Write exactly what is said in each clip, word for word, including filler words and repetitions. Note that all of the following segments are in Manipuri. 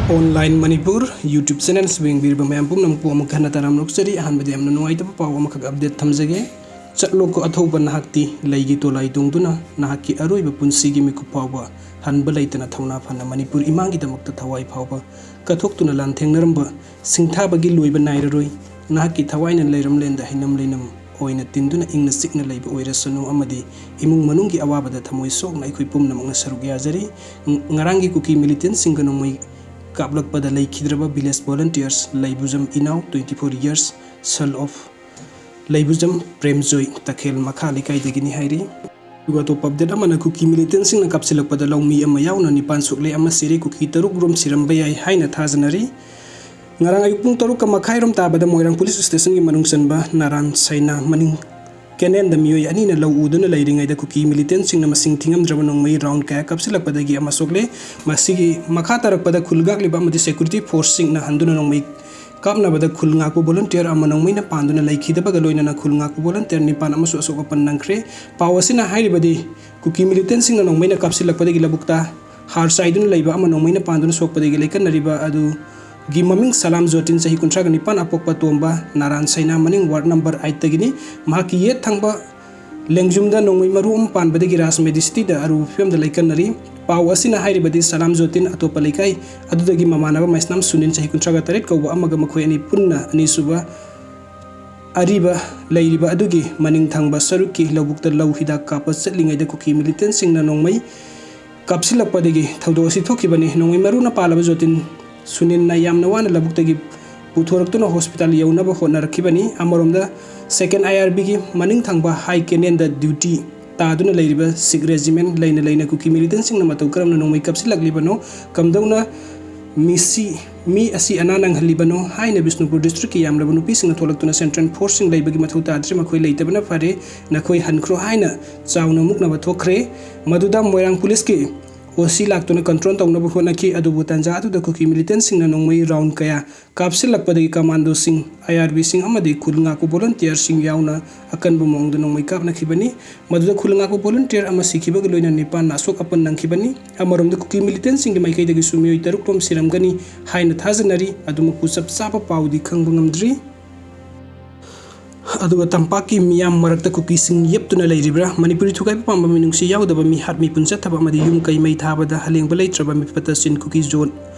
Online Manipur YouTube channel ꯁꯨ ꯌꯦꯡꯕꯤꯔꯤꯕ ꯃꯌꯥꯝ ꯄꯨꯝꯅꯃꯛꯄꯨ ꯑꯃꯨꯛ ꯍꯟꯅ ꯇꯔꯥꯝꯅ ꯑꯣꯛꯆꯔꯤ꯫ ꯑꯍꯥꯟꯕꯗ ꯌꯥꯝꯅ ꯅꯨꯡꯉꯥꯏꯇꯕ ꯄꯥꯎ ꯑꯃꯈꯛ update ꯊꯝꯖꯒꯦ꯫ ꯆꯠꯂꯣꯀꯣ ꯑꯊꯧꯕ ꯅꯍꯥꯛꯇꯤ, ꯂꯩꯒꯤ ꯇꯣꯂꯥꯏ ꯇꯣꯡꯗꯨꯅ ꯅꯍꯥꯛꯀꯤ ꯑꯔꯣꯏꯕ ꯄꯨꯟꯁꯤꯒꯤ ꯃꯤꯀꯨꯞ ꯐꯥꯎꯕ ꯍꯟꯕ ꯂꯩꯇꯅ ꯊꯧꯅꯥ ꯐꯅ ꯃꯅꯤꯄꯨꯔ ꯏꯃꯥꯒꯤꯗꯃꯛꯇ ꯊꯋꯥꯏ ꯐꯥꯎꯕ ꯀꯠꯊꯣꯛꯇꯨꯅ ꯂꯥꯟꯊꯦꯡꯅꯔꯝꯕ ꯁꯤꯡꯊꯥꯕꯒꯤ ꯂꯣꯏꯕ ꯅꯥꯏꯔꯔꯣꯏ꯫ ꯅꯍꯥꯛꯀꯤ ꯊꯋꯥꯏꯅ ꯂꯩꯔꯝ ꯂꯦꯟꯗ ꯍꯩꯅꯝ ꯂꯩꯅꯝ ꯑꯣꯏꯅ ꯇꯤꯟꯗꯨꯅ ꯏꯪꯅ ꯆꯤꯛꯅ ꯂꯩꯕ ꯑꯣꯏꯔꯁꯅꯨ ꯑꯃꯗꯤ ꯏꯃꯨꯡ ꯃꯅꯨꯡꯒꯤ ꯑꯋꯥꯕꯗ ꯊꯃꯣꯏ ꯁꯣꯛꯅ ꯑꯩꯈꯣꯏ ꯄꯨꯝꯅꯃꯛꯅ ꯁꯔꯨꯛ ꯌꯥꯖꯔꯤ꯫ ꯉ-, ꯉꯔꯥꯡꯒꯤ ꯀꯨꯀꯤ militant ꯁꯤꯡꯒ ꯅꯣꯡꯃꯩ ꯀꯥꯞꯂꯛꯄꯗ ꯂꯩꯈꯤꯗ꯭ꯔꯕ village volunteers ꯂꯩꯕꯨꯖꯝ ꯏꯅꯥꯎ, twenty four years, son of ꯂꯩꯕꯨꯖꯝ ꯄ꯭ꯔꯦꯝꯖꯣꯏ, ꯇꯈꯦꯜ ꯃꯈꯥ ꯂꯩꯀꯥꯏꯗꯒꯤꯅꯤ ꯍꯥꯏꯔꯤ꯫ ꯑꯗꯨꯒ ꯑꯇꯣꯞꯄ update ꯑꯃꯅ ꯀꯨꯀꯤ militant ꯁꯤꯡꯅ ꯀꯥꯞꯁꯤꯜꯂꯛꯄꯗ ꯂꯧꯃꯤ ꯑꯃ ꯌꯥꯎꯅ ꯅꯤꯄꯥꯟ ꯁꯣꯛꯂꯦ ꯑꯃ ꯁꯤꯔꯦ, ꯀꯨꯀꯤ ꯇꯔꯨꯛ ꯔꯣꯝ ꯁꯤꯔꯝꯕ ꯌꯥꯏ ꯍꯥꯏꯅ ꯊꯥꯖꯅꯔꯤ꯫ ꯉꯔꯥꯡ ꯑꯌꯨꯛ ꯄꯨꯡ ꯇꯔꯨꯛꯀ ꯃꯈꯥꯏ ꯔꯣꯝ ꯇꯥꯕꯗ ꯃꯣꯏꯔꯥꯡ police station ꯒꯤ ꯃꯅꯨꯡ ꯆꯟꯕ ꯅꯥꯔꯥꯟ ꯁꯩꯅꯥ ꯃꯅꯤꯡ canal ꯗ ꯃꯤꯑꯣꯏ ꯑꯅꯤꯅ ꯂꯧ ꯎꯗꯨꯅ ꯂꯩꯔꯤꯉꯩꯗ ꯀꯨꯀꯤ militant ꯁꯤꯡꯅ ꯃꯁꯤꯡ ꯊꯤꯉꯝꯗ꯭ꯔꯕ ꯅꯣꯡꯃꯩ round ꯀꯌꯥ ꯀꯥꯞꯁꯤꯜꯂꯛꯄꯗꯒꯤ ꯑꯃ ꯁꯣꯛꯂꯦ꯫ ꯃꯁꯤꯒꯤ ꯃꯈꯥ ꯇꯥꯔꯛꯄꯗ ꯈꯨꯜ ꯉꯥꯛꯂꯤꯕ ꯑꯃꯗꯤ security force ꯁꯤꯡꯅ ꯍꯟꯗꯨꯅ ꯅꯣꯡꯃꯩ ꯀꯥꯞꯅꯕꯗ ꯈꯨꯜ ꯉꯥꯛꯄ volunteer ꯑꯃ ꯅꯣꯡꯃꯩꯅ ꯄꯥꯟꯗꯨꯅ ꯂꯩꯈꯤꯗꯕꯒ ꯂꯣꯏꯅꯅ ꯈꯨꯜ ꯉꯥꯛꯄ volunteer ꯅꯤꯄꯥꯟ ꯑꯃꯁꯨ ꯑꯁꯣꯛ ꯑꯄꯟ ꯅꯪꯈ꯭ꯔꯦ꯫ ꯄꯥꯎ ꯑꯁꯤꯅ ꯍꯥꯏꯔꯤꯕꯗꯤ, ꯀꯨꯀꯤ militant ꯁꯤꯡꯅ ꯅꯣꯡꯃꯩꯅ ꯀꯥꯞꯁꯤꯜꯂꯛꯄꯗꯒꯤ ꯂꯧꯕꯨꯛꯇ ꯍꯥꯔ ꯆꯥꯏꯗꯨꯅ ꯂꯩꯕ ꯑꯃ ꯅꯣꯡꯃꯩꯅ ꯄꯥꯟꯗꯨꯅ ꯁꯣꯛꯄꯗꯒꯤ ꯂꯩꯀꯠꯅꯔꯤꯕ ꯑꯗꯨꯒꯤ ꯃꯃꯤꯡ ꯁꯂꯥꯝ ꯖꯣꯇꯤꯟ, ꯆꯍꯤ ꯀꯨꯟꯊ꯭ꯔꯥꯒ ꯅꯤꯄꯥꯟ, ꯑꯄꯣꯛꯄ ꯇꯣꯝꯕ, ꯅꯥꯔꯥꯟ ꯁꯩꯅꯥ ꯃꯅꯤꯡ ward number eight ꯇꯒꯤꯅꯤ꯫ ꯃꯍꯥꯛꯀꯤ ꯌꯦꯠ ꯊꯪꯕ ꯂꯦꯡꯖꯨꯝꯗ ꯅꯣꯡꯃꯩ ꯃꯔꯨ ꯑꯃ ꯄꯥꯟꯕꯗꯒꯤ ꯔꯥꯖ ꯃꯦꯗꯤꯁꯤꯇꯤꯗ ꯑꯔꯨꯕ ꯐꯤꯕꯝꯗ ꯂꯩꯀꯠꯅꯔꯤ꯫ ꯄꯥꯎ ꯑꯁꯤꯅ ꯍꯥꯏꯔꯤꯕꯗꯤ ꯁꯂꯥꯝ ꯖꯣꯇꯤꯟ ꯑꯇꯣꯞꯄ ꯂꯩꯀꯥꯏ ꯑꯗꯨꯗꯒꯤ ꯃꯃꯥꯟꯅꯕ ꯃꯩꯁꯅꯥꯝ ꯁꯨꯅꯤꯟ, ꯆꯍꯤ ꯀꯨꯟꯊ꯭ꯔꯥꯒ ꯇꯔꯦꯠ ꯀꯧꯕ ꯑꯃꯒ ꯃꯈꯣꯏ ꯑꯅꯤ ꯄꯨꯟꯅ ꯑꯅꯤꯁꯨꯕ ꯑꯔꯤꯕ ꯂꯩꯔꯤꯕ ꯑꯗꯨꯒꯤ ꯃꯅꯤꯡ ꯊꯪꯕ ꯁꯔꯨꯛꯀꯤ ꯂꯧꯕꯨꯛꯇ ꯂꯧ ꯍꯤꯗꯥꯛ ꯀꯥꯞꯄ ꯆꯠꯂꯤꯉꯩꯗ ꯀꯨꯀꯤ militant ꯁꯤꯡꯅ ꯅꯣꯡꯃꯩ ꯀꯥꯞꯁꯤꯜꯂꯛꯄꯗꯒꯤ ꯊꯧꯗꯣꯛ ꯑꯁꯤ ꯊꯣꯛꯈꯤꯕꯅꯤ꯫ ꯅꯣꯡꯃꯩ ꯃꯔꯨꯅ ꯄꯥꯜꯂꯕ ꯖꯣꯇꯤꯟ ꯁꯨꯅꯤꯟꯅ ꯌꯥꯝꯅ ꯋꯥꯅ ꯂꯧꯕꯨꯛꯇꯒꯤ ꯄꯨꯊꯣꯔꯛꯇꯨꯅ hospital ꯌꯧꯅꯕ ꯍꯣꯠꯅꯔꯛꯈꯤꯕꯅꯤ꯫ ꯑꯃꯔꯣꯝꯗ second I R B ꯒꯤ ꯃꯅꯤꯡ ꯊꯪꯕ high canal ꯗ duty ꯇꯥꯗꯨꯅ ꯂꯩꯔꯤꯕ Sikh regiment ꯂꯩꯅ ꯂꯩꯅ ꯀꯨꯀꯤ militant ꯁꯤꯡꯅ ꯃꯇꯧ ꯀꯔꯝꯅ ꯅꯣꯡꯃꯩ ꯀꯥꯞꯁꯤꯜꯂꯛꯂꯤꯕꯅꯣ, ꯀꯝꯗꯧꯅ ꯃꯤꯁꯤ, ꯃꯤ ꯑꯁꯤ ꯑꯅꯥ ꯅꯪꯍꯜꯂꯤꯕꯅꯣ ꯍꯥꯏꯅ ꯕꯤꯁꯅꯨꯄꯨꯔ district ꯀꯤ ꯌꯥꯝꯂꯕ ꯅꯨꯄꯤꯁꯤꯡꯅ ꯊꯣꯛꯂꯛꯇꯨꯅ central force ꯁꯤꯡ ꯂꯩꯕꯒꯤ ꯃꯊꯧ ꯇꯥꯗ꯭ꯔꯦ, ꯃꯈꯣꯏ ꯂꯩꯇꯕꯅ ꯐꯔꯦ, ꯅꯈꯣꯏ ꯍꯟꯈ꯭ꯔꯣ ꯍꯥꯏꯅ ꯆꯥꯎꯅ ꯃꯨꯛꯅꯕ ꯊꯣꯛꯈ꯭ꯔꯦ꯫ ꯃꯗꯨꯗ ꯃꯣꯏꯔꯥꯡ police ꯀꯤ ꯑꯣ ꯁꯤ ꯂꯥꯛꯇꯨꯅ ꯀꯟꯇ꯭ꯔꯣꯜ ꯇꯧꯅꯕ ꯍꯣꯠꯅꯈꯤ꯫ ꯑꯗꯨꯕꯨ ꯇꯥꯟꯖꯥ ꯑꯗꯨꯗ ꯀꯨꯀꯤ ꯃꯤꯂꯤꯇꯦꯟꯁꯤꯡꯅ ꯅꯣꯡꯃꯩ ꯔꯥꯎꯟ ꯀꯌꯥ ꯀꯥꯞꯁꯤꯜꯂꯛꯄꯗꯒꯤ ꯀꯃꯥꯟꯗꯣꯁꯤꯡ, ꯑꯥꯏ ꯑꯥꯔ ꯕꯤꯁꯤꯡ ꯑꯃꯗꯤ ꯈꯨꯜ ꯉꯥꯛꯄ ꯚꯣꯂꯨꯟꯇꯤꯌꯔꯁꯤꯡ ꯌꯥꯎꯅ ꯑꯀꯟꯕ ꯃꯑꯣꯡꯗ ꯅꯣꯡꯃꯩ ꯀꯥꯞꯅꯈꯤꯕꯅꯤ꯫ ꯃꯗꯨꯗ ꯈꯨꯜ ꯉꯥꯛꯄ ꯚꯣꯂꯨꯟꯇꯤꯌꯔ ꯑꯃ ꯁꯤꯈꯤꯕꯒ ꯂꯣꯏꯅꯅ ꯅꯤꯄꯥꯟꯅ ꯑꯁꯣꯛ ꯑꯄꯟ ꯅꯪꯈꯤꯕꯅꯤ꯫ ꯑꯃꯔꯣꯝꯗ ꯀꯨꯀꯤ ꯃꯤꯂꯤꯇꯦꯟꯁꯤꯡꯒꯤ ꯃꯥꯏꯀꯩꯗꯒꯤꯁꯨ ꯃꯤꯑꯣꯏ ꯇꯔꯨꯛ ꯔꯣꯝ ꯁꯤꯔꯝꯒꯅꯤ ꯍꯥꯏꯅ ꯊꯥꯖꯅꯔꯤ꯫ ꯑꯗꯨꯃꯛꯄꯨ ꯆꯞ ꯆꯥꯕ ꯄꯥꯎꯗꯤ ꯈꯪꯕ ꯉꯝꯗ꯭ꯔꯤ꯫ ꯑꯗꯨꯒ ꯇꯝꯄꯥꯛꯀꯤ ꯃꯤꯌꯥꯝ ꯃꯔꯛꯇ ꯀꯨꯀꯤꯁꯤꯡ ꯌꯦꯞꯇꯨꯅ ꯂꯩꯔꯤꯕ꯭ꯔꯥ? ꯃꯅꯤꯄꯨꯔꯤ ꯊꯨꯒꯥꯏꯕ ꯄꯥꯝꯕ ꯃꯤꯅꯨꯡꯁꯤ ꯌꯥꯎꯗꯕ ꯃꯤꯍꯥꯠ ꯃꯤꯄꯨꯟ ꯆꯠꯊꯕ ꯑꯃꯗꯤ ꯌꯨꯝ ꯀꯩ ꯃꯩ ꯊꯥꯕꯗ ꯍꯂꯦꯡꯕ ꯂꯩꯇ꯭ꯔꯕ ꯃꯤꯐꯠꯇ ꯁꯤꯟ ꯀꯨꯀꯤ ꯖꯣꯟ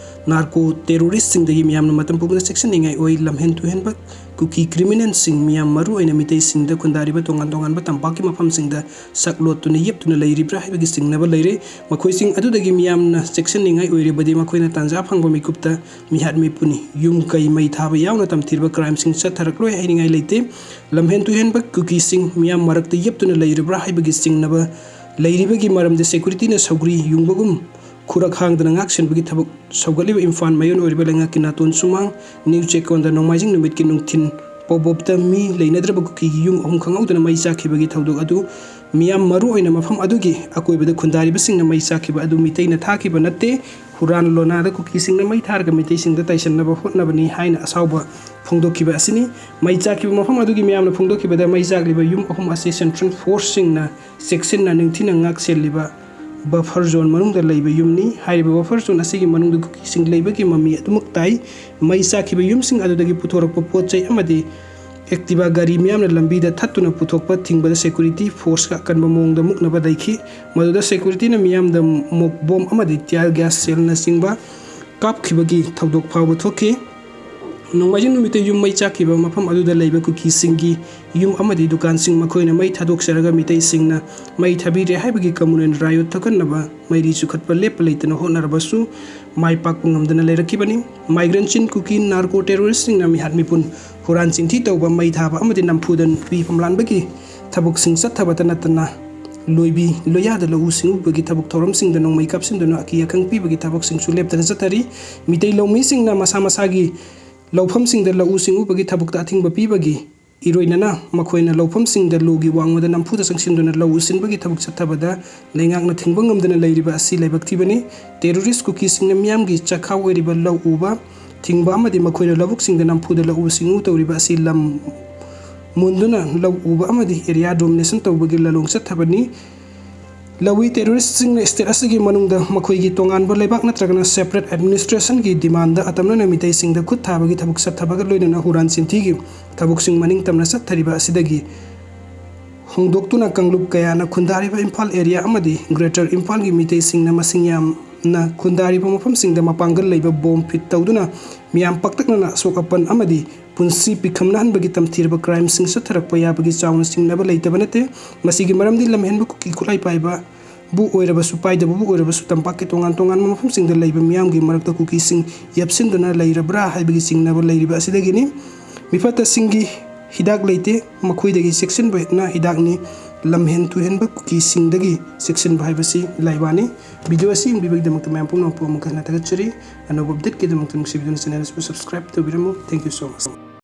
ꯅꯥꯔꯀꯣ ꯇꯦꯔꯣꯔꯤꯁꯁꯤꯡꯗꯒꯤ ꯃꯤꯌꯥꯝꯅ ꯃꯇꯝ ꯄꯨꯝꯕꯗ ꯆꯦꯛꯁꯤꯟꯅꯤꯡꯉꯥꯏ ꯑꯣꯏ꯫ ꯂꯝꯍꯦꯟ ꯇꯨꯍꯦꯟꯕ ꯀꯨꯀꯤ ꯀ꯭ꯔꯤꯃꯤꯅꯦꯜꯁꯤꯡ, ꯃꯤꯌꯥꯝ ꯃꯔꯨ ꯑꯣꯏꯅ ꯃꯤꯇꯩꯁꯤꯡꯗ ꯈꯨꯟꯗꯥꯔꯤꯕ ꯇꯣꯉꯥꯟ ꯇꯣꯉꯥꯟꯕ ꯇꯝꯄꯥꯛꯀꯤ ꯃꯐꯝꯁꯤꯡꯗ ꯁꯛꯂꯣꯠꯇꯨꯅ ꯌꯦꯞꯇꯨꯅ ꯂꯩꯔꯤꯕ꯭ꯔꯥ ꯍꯥꯏꯕꯒꯤ ꯆꯤꯡꯅꯕ ꯂꯩꯔꯦ꯫ ꯃꯈꯣꯏꯁꯤꯡ ꯑꯗꯨꯗꯒꯤ ꯃꯤꯌꯥꯝꯅ ꯆꯦꯛꯁꯤꯟꯅꯤꯡꯉꯥꯏ ꯑꯣꯏꯔꯤꯕꯗꯤ ꯃꯈꯣꯏꯅ ꯇꯥꯟꯖꯥ ꯐꯪꯕ ꯃꯤꯀꯨꯞꯇ ꯃꯤꯍꯥꯠ ꯃꯤꯄꯨꯟ, ꯌꯨꯝ ꯀꯩ ꯃꯩ ꯊꯥꯕ ꯌꯥꯎꯅ ꯇꯝꯊꯤꯔꯕ ꯀ꯭ꯔꯥꯏꯝꯁꯤꯡ ꯆꯠꯊꯔꯛꯂꯣꯏ ꯍꯥꯏꯅꯤꯡꯉꯥꯏ ꯂꯩꯇꯦ꯫ ꯂꯝꯍꯦꯟ ꯇꯨꯍꯦꯟꯕ ꯀꯨꯀꯤꯁꯤꯡ ꯃꯤꯌꯥꯝ ꯃꯔꯛꯇ ꯌꯦꯞꯇꯨꯅ ꯂꯩꯔꯤꯕ꯭ꯔꯥ ꯍꯥꯏꯕꯒꯤ ꯆꯤꯡꯅꯕ ꯂꯩꯔꯤꯕꯒꯤ ꯃꯔꯝꯗꯤ ꯁꯦꯀ꯭ꯌꯨꯔꯤꯇꯤꯅ ꯁꯧꯒ꯭ꯔꯤ ꯌꯨꯡꯕꯒꯨꯝ ꯈꯨꯔꯛ ꯍꯥꯡꯗꯅ ꯉꯥꯛ ꯁꯦꯟꯕꯒꯤ ꯊꯕꯛ ꯁꯧꯒꯠꯂꯤꯕ ꯏꯝꯐꯥꯜ ꯃꯌꯣꯟ ꯑꯣꯏꯔꯤꯕ ꯂꯩꯉꯥꯛꯀꯤ ꯅꯥꯇꯣꯟ ꯁꯨꯃꯥꯡ ꯅ꯭ꯌꯨ ꯆꯦꯛꯀꯣꯟꯗ ꯅꯣꯡꯃꯥꯏꯖꯤꯡ ꯅꯨꯃꯤꯠꯀꯤ ꯅꯨꯡꯊꯤꯟ ꯄꯣꯕꯣꯞꯇ ꯃꯤ ꯂꯩꯅꯗ꯭ꯔꯕ ꯀꯨꯀꯤꯒꯤ ꯌꯨꯝ ꯑꯍꯨꯝ ꯈꯪꯍꯧꯗꯅ ꯃꯩ ꯆꯥꯛꯈꯤꯕꯒꯤ ꯊꯧꯗꯣꯛ ꯑꯗꯨ ꯃꯤꯌꯥꯝ ꯃꯔꯨ ꯑꯣꯏꯅ ꯃꯐꯝ ꯑꯗꯨꯒꯤ ꯑꯀꯣꯏꯕꯗ ꯈꯨꯟꯗꯥꯔꯤꯕꯁꯤꯡꯅ ꯃꯩ ꯆꯥꯛꯈꯤꯕ ꯑꯗꯨ ꯃꯤꯇꯩꯅ ꯊꯥꯈꯤꯕ ꯅꯠꯇꯦ꯫ ꯍꯨꯔꯥꯟ ꯂꯣꯟꯅꯥꯗ ꯀꯨꯀꯤꯁꯤꯡꯅ ꯃꯩ ꯊꯥꯔꯒ ꯃꯤꯇꯩꯁꯤꯡꯗ ꯇꯥꯏꯁꯟꯅꯕ ꯍꯣꯠꯅꯕꯅꯤ ꯍꯥꯏꯅ ꯑꯁꯥꯎꯕ ꯐꯣꯡꯗꯣꯛꯈꯤꯕ ꯑꯁꯤꯅꯤ꯫ ꯃꯩ ꯆꯥꯛꯈꯤꯕ ꯃꯐꯝ ꯑꯗꯨꯒꯤ ꯃꯤꯌꯥꯝꯅ ꯐꯣꯡꯗꯣꯛꯈꯤꯕꯗ ꯃꯩ ꯆꯥꯛꯂꯤꯕ ꯌꯨꯝ ꯑꯍꯨꯝ ꯑꯁꯤ ꯁꯦꯟꯇ꯭ꯔꯦꯜ ꯐꯣꯔꯁꯁꯤꯡꯅ ꯆꯦꯛꯁꯤꯟꯅ ꯅꯤꯡꯊꯤꯅ ꯉꯥꯛ ꯁꯦꯜꯂꯤꯕ ꯕꯐꯔ ꯖꯣꯟ ꯃꯅꯨꯡꯗ ꯂꯩꯕ ꯌꯨꯝꯅꯤ꯫ ꯍꯥꯏꯔꯤꯕ ꯕꯐꯔ ꯖꯣꯟ ꯑꯁꯤꯒꯤ ꯃꯅꯨꯡꯗ ꯀꯨꯀꯤꯁꯤꯡ ꯂꯩꯕꯒꯤ ꯃꯃꯤ ꯑꯗꯨꯃꯛ ꯇꯥꯏ꯫ ꯃꯩ ꯆꯥꯛꯈꯤꯕ ꯌꯨꯝꯁꯤꯡ ꯑꯗꯨꯗꯒꯤ ꯄꯨꯊꯣꯔꯛꯄ ꯄꯣꯠ ꯆꯩ ꯑꯃꯗꯤ ꯑꯦꯛꯇꯤꯚꯥ ꯒꯥꯔꯤ ꯃꯤꯌꯥꯝꯅ ꯂꯝꯕꯤꯗ ꯊꯠꯇꯨꯅ ꯄꯨꯊꯣꯛꯄ ꯊꯤꯡꯕꯗ ꯁꯦꯀ꯭ꯌꯨꯔꯤꯇꯤ ꯐꯣꯔꯁꯀ ꯑꯀꯟꯕ ꯃꯑꯣꯡꯗ ꯃꯨꯛꯅꯕ ꯂꯩꯈꯤ꯫ ꯃꯗꯨꯗ ꯁꯦꯀ꯭ꯌꯨꯔꯤꯇꯤꯅ ꯃꯤꯌꯥꯝꯗ ꯃꯣꯛ ꯕꯣꯝ ꯑꯃꯗꯤ ꯇꯤꯌꯥꯔ ꯒ꯭ꯌꯥꯁ ꯁꯦꯜꯅꯆꯤꯡꯕ ꯀꯥꯞꯈꯤꯕꯒꯤ ꯊꯧꯗꯣꯛ ꯐꯥꯎꯕ ꯊꯣꯛꯈꯤ꯫ ꯅꯣꯡꯃꯥꯏꯖꯤꯡ ꯅꯨꯃꯤꯠꯇ ꯌꯨꯝ ꯃꯩ ꯆꯥꯛꯈꯤꯕ ꯃꯐꯝ ꯑꯗꯨꯗ ꯂꯩꯕ ꯀꯨꯀꯤꯁꯤꯡꯒꯤ ꯌꯨꯝ ꯑꯃꯗꯤ ꯗꯨꯀꯥꯟꯁꯤꯡ ꯃꯈꯣꯏꯅ ꯃꯩ ꯊꯥꯗꯣꯛꯆꯔꯒ ꯃꯤꯇꯩꯁꯤꯡꯅ ꯃꯩ ꯊꯥꯕꯤꯔꯦ ꯍꯥꯏꯕꯒꯤ ꯀꯝꯃꯨꯅꯦꯜ ꯔꯥꯏꯌꯣꯠ ꯊꯣꯛꯍꯟꯅꯕ ꯃꯩꯔꯤ ꯆꯨꯈꯠꯄ ꯂꯦꯞꯄ ꯂꯩꯇꯅ ꯍꯣꯠꯅꯔꯕꯁꯨ ꯃꯥꯏ ꯄꯥꯛꯄ ꯉꯝꯗꯅ ꯂꯩꯔꯛꯈꯤꯕꯅꯤ꯫ ꯃꯥꯏꯒ꯭ꯔꯦꯟ ꯆꯤꯟ ꯀꯨꯀꯤ ꯅꯥꯔꯀꯣ ꯇꯦꯔꯣꯔꯤꯁꯁꯤꯡꯅ ꯃꯤꯍꯥꯠ ꯃꯤꯄꯨꯟ, ꯍꯨꯔꯥꯟ ꯆꯤꯟꯊꯤ ꯇꯧꯕ, ꯃꯩ ꯊꯥꯕ ꯑꯃꯗꯤ ꯅꯝꯐꯨꯗ ꯅꯨꯄꯤ ꯐꯝꯂꯥꯟꯕꯒꯤ ꯊꯕꯛꯁꯤꯡ ꯆꯠꯊꯕꯇ ꯅꯠꯇꯅ ꯂꯣꯏꯕꯤ ꯂꯣꯌꯥꯗ ꯂꯧꯎ ꯁꯤꯡꯎꯕꯒꯤ ꯊꯕꯛ ꯊꯧꯔꯝꯁꯤꯡꯗ ꯅꯣꯡꯃꯩ ꯀꯥꯞꯁꯤꯟꯗꯨꯅ ꯑꯀꯤ ꯑꯈꯪ ꯄꯤꯕꯒꯤ ꯊꯕꯛꯁꯤꯡꯁꯨ ꯂꯦꯞꯇꯅ ꯆꯠꯊꯔꯤ꯫ ꯃꯤꯇꯩ ꯂꯧꯃꯤꯁꯤꯡꯅ ꯃꯁꯥ ꯃꯁꯥꯒꯤ ꯂꯧꯐꯝꯁꯤꯡꯗ ꯂꯧꯎ ꯁꯤꯡꯎꯕꯒꯤ ꯊꯕꯛꯇ ꯑꯊꯤꯡꯕ ꯄꯤꯕꯒꯤ ꯏꯔꯣꯏꯅꯅ ꯃꯈꯣꯏꯅ ꯂꯧꯐꯝꯁꯤꯡꯗ ꯂꯣꯒꯤ ꯋꯥꯡꯃꯗ ꯅꯝꯐꯨꯗ ꯆꯪꯁꯤꯟꯗꯨꯅ ꯂꯧ ꯎꯁꯤꯟꯕꯒꯤ ꯊꯕꯛ ꯆꯠꯊꯕꯗ ꯂꯩꯉꯥꯛꯅ ꯊꯤꯡꯕ ꯉꯝꯗꯅ ꯂꯩꯔꯤꯕ ꯑꯁꯤ ꯂꯥꯏꯕꯛ ꯊꯤꯕꯅꯤ꯫ ꯇꯦꯔꯣꯔꯤꯁ ꯀꯨꯀꯤꯁꯤꯡꯅ ꯃꯤꯌꯥꯝꯒꯤ ꯆꯥꯛꯈꯥꯎ ꯑꯣꯏꯔꯤꯕ ꯂꯧ ꯎꯕ ꯊꯤꯡꯕ ꯑꯃꯗꯤ ꯃꯈꯣꯏꯅ ꯂꯧꯕꯨꯛꯁꯤꯡꯗ ꯅꯝꯐꯨꯗ ꯂꯧꯎ ꯁꯤꯡꯎ ꯇꯧꯔꯤꯕ ꯑꯁꯤ ꯂꯝ ꯃꯨꯟꯗꯨꯅ ꯂꯧ ꯎꯕ ꯑꯃꯗꯤ area domination ꯇꯧꯕꯒꯤ ꯂꯂꯣꯡ ꯆꯠꯊꯕꯅꯤ꯫ ꯂꯧꯏ ꯇꯦꯔꯣꯔꯤꯁꯁꯤꯡꯅ state ꯑꯁꯤꯒꯤ ꯃꯅꯨꯡꯗ ꯃꯈꯣꯏꯒꯤ ꯇꯣꯉꯥꯟꯕ ꯂꯩꯕꯥꯛ ꯅꯠꯇ꯭ꯔꯒꯅ separate administrationꯒꯤ demandꯗ ꯑꯇꯝꯅꯅ ꯃꯤꯇꯩꯁꯤꯡꯗ ꯈꯨꯠ ꯊꯥꯕꯒꯤ ꯊꯕꯛ ꯆꯠꯊꯕꯒ ꯂꯣꯏꯅꯅ ꯍꯨꯔꯥꯟ ꯆꯤꯟꯊꯤꯒꯤ ꯊꯕꯛꯁꯤꯡ ꯃꯅꯤꯡ ꯇꯝꯅ ꯆꯠꯊꯔꯤꯕ ꯑꯁꯤꯗꯒꯤ ꯍꯣꯡꯗꯣꯛꯇꯨꯅ ꯀꯥꯡꯂꯨꯞ ꯀꯌꯥꯅ ꯈꯨꯟꯗꯥꯔꯤꯕ ꯏꯝꯐꯥꯜ area ꯑꯃꯗꯤ Greater ꯏꯝꯐꯥꯜꯒꯤ ꯃꯤꯇꯩꯁꯤꯡꯅ ꯃꯁꯤꯡ ꯌꯥꯝꯅ ꯈꯨꯟꯗꯥꯔꯤꯕ ꯃꯐꯝꯁꯤꯡꯗ ꯃꯄꯥꯡꯒꯜ ꯂꯩꯕ bomb fit ꯇꯧꯗꯨꯅ ꯃꯤꯌꯥꯝ ꯄꯥꯛꯇꯛꯅꯅ ꯑꯁꯣꯛ ꯑꯄꯟ ꯑꯃꯗꯤ ꯄꯨꯟꯁꯤ ꯄꯤꯈꯝꯅꯍꯟꯕꯒꯤ ꯇꯝꯊꯤꯔꯕ crimeꯁꯤꯡ ꯆꯠꯊꯔꯛꯄ ꯌꯥꯕꯒꯤ ꯆꯥꯎꯅ ꯆꯤꯡꯅꯕ ꯂꯩꯇꯕ ꯅꯠꯇꯦ꯫ ꯃꯁꯤꯒꯤ ꯃꯔꯝꯗꯤ ꯂꯝꯍꯦꯟꯕ ꯀꯨꯀꯤ ꯈꯨꯠꯂꯥꯏ ꯄꯥꯏꯕꯕꯨ ꯑꯣꯏꯔꯕꯁꯨ ꯄꯥꯏꯗꯕꯕꯨ ꯑꯣꯏꯔꯕꯁꯨ ꯇꯝꯄꯥꯛꯀꯤ ꯇꯣꯉꯥꯟ ꯇꯣꯉꯥꯟꯕ ꯃꯐꯝꯁꯤꯡꯗ ꯂꯩꯕ ꯃꯤꯌꯥꯝꯒꯤ ꯃꯔꯛꯇ ꯀꯨꯀꯤꯁꯤꯡ ꯌꯦꯞꯁꯤꯟꯗꯨꯅ ꯂꯩꯔꯕ꯭ꯔꯥ ꯍꯥꯏꯕꯒꯤ ꯆꯤꯡꯅꯕ ꯂꯩꯔꯤꯕ ꯑꯁꯤꯗꯒꯤꯅꯤ꯫ ꯃꯤꯐꯠꯇꯁꯤꯡꯒꯤ ꯍꯤꯗꯥꯛ ꯂꯩꯇꯦ, ꯃꯈꯣꯏꯗꯒꯤ ꯆꯦꯛꯁꯤꯟꯕꯅ ꯍꯤꯗꯥꯛꯅꯤ꯫ ꯂꯝꯍꯦꯟ ꯇꯨꯍꯦꯟꯕ ꯀꯨꯀꯤꯁꯤꯡꯗꯒꯤ ꯆꯦꯛꯁꯤꯟꯕ ꯍꯥꯏꯕꯁꯤ ꯂꯥꯏꯕꯥꯅꯤ꯫ Video ꯑꯁꯤ ꯌꯦꯡꯕꯤꯕꯒꯤꯗꯃꯛꯇ ꯃꯌꯥꯝ ꯄꯨꯝꯅꯃꯛꯄꯨ ꯑꯃꯨꯛ ꯍꯟꯅ ꯊꯥꯒꯠꯆꯔꯤ꯫ ꯑꯅꯧꯕ updateꯀꯤꯗꯃꯛꯇ ꯅꯨꯡꯁꯤꯕꯤꯗꯨꯅ channel ꯑꯁꯤꯕꯨ subscribe ꯇꯧꯕꯤꯔꯝꯃꯨ꯫ Thank you so much꯫